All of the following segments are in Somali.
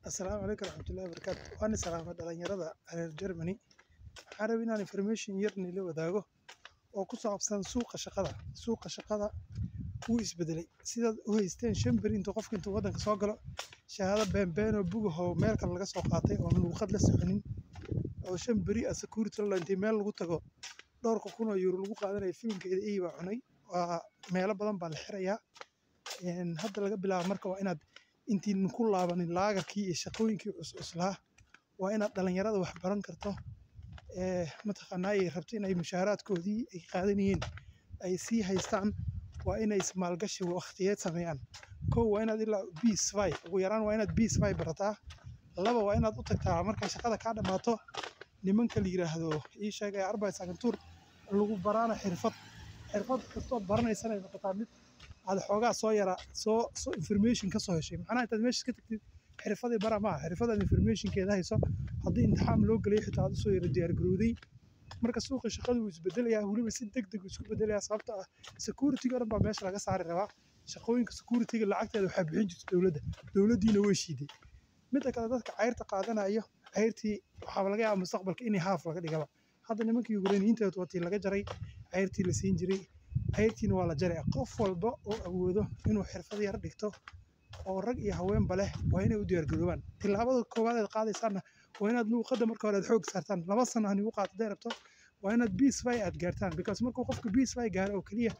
Asalaamu calaykum waraxmatullaahi wabarakaatu. Waan salaamay dhalinyarada reer Germany. Waxaan rabay inaan information yar nila wadaago oo ku saabsan suuqa shaqada. Suuqa shaqada wuu isbedelay. Sidaad u haysteen 5 beri intuu qofka intuu waddanka soo galo, shahaado been been oo bug ah oo meel kale laga soo qaatay oon luuqad la soconin, oo 5 beri ah security la intay meel lagu tago dhowrka kun oo euro lagu qaadanayo, filimkeeda ey baa cunay. Waa meelo badan baa la xirayaa. Hadda laga bilaabo marka waa inaad intiin ku laabanin laagarkii iyo shaqooyinkii cuslaa, waa inaad dhalinyarada wax baran karto ee mataqaanaa ay rabto inay mushaaraadkoodii ay qaadanayeen ay sii haystaan, waa inay maalgashi waqtiyeed sameeyaan. Kow, waa inaad ilaa B5 ugu yaraan, waa inaad B5 barataa. Laba, waa inaad u tagtaa markay shaqada kaa dhammaato nimanka la yiraahdo ii sheegay Arbeitsagentur, lagu baraana xirfad. Xirfad kastoo baranaysana ay noqotaa mid aad xoogaa soo yara soo information ka soo heshay. Macnaha, intaad meesha ka tagtid xirfadii bara maaha, xirfad aad informationkeeda hayso, haddii imtixaan loo geliyo xitaa aad usoo yara diyaar garowday. Marka suuqa shaqadu wuu isbedelayaa, weliba si degdeg uu isku bedelayaa, sababtoo ah security-ga oo dhan baa meesha laga saari rabaa. Shaqooyinka security-ga lacagteeda waxaa bixin jirta dowladda, dowladdiina way shiiday. Midda kale, dadka cayrta qaadanayo, cayrtii waxaaba laga yaabaa mustaqbalka in half laga dhigaba. Hadda nimankii Ukrainiyiinta watii laga jaray cayrtii la siin jiray, cayrtiina waa la jaraya. Qof walba oo awoodo inuu xirfad yar dhigto oo rag iyo haweenba leh waa inay u diyaargaroobaan. Tillaabada koowaad aad qaadaysaanna waa inaad luuqadda marka hore aad xoog saartaan. 2 sano hanigu qaato hadday rabto, waa inaad B2 aad gaartaan, because markuu qofka B2 gaaro oo keliya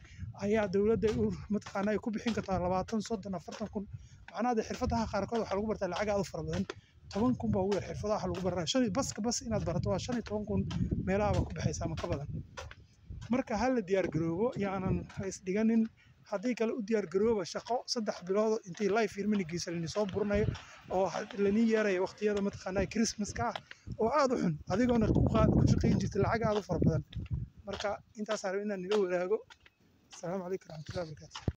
ayaa dowladda u mataqaanaa ay ku bixin kartaa 20, 30, 40 kun. Macnaha dee xirfadaha qaarkood waxaa lagu bartaa lacag aad u fara badan. 10,000 baa ugu yar xirfadaha lagu baranaya. Shan baska bas inaad barato waa 15,000 meelaha baa ku baxaysa ama ka badan. Marka ha la diyaar garoobo, yaanan isdhiganin. Haddii kale u diyaar garooba shaqo 3 bilood intii live firminigiisa lini soo burinayo oo lanii yeerayo waqtiyada mataqaanaa Christmaska ah oo aad u xun, adigoona ku shaqayn jirta lacag aad u fara badan. Marka intaasaan rabay inaan nila wadaago. Asalaamu calaykum waraxmatullahi wabarakaatu.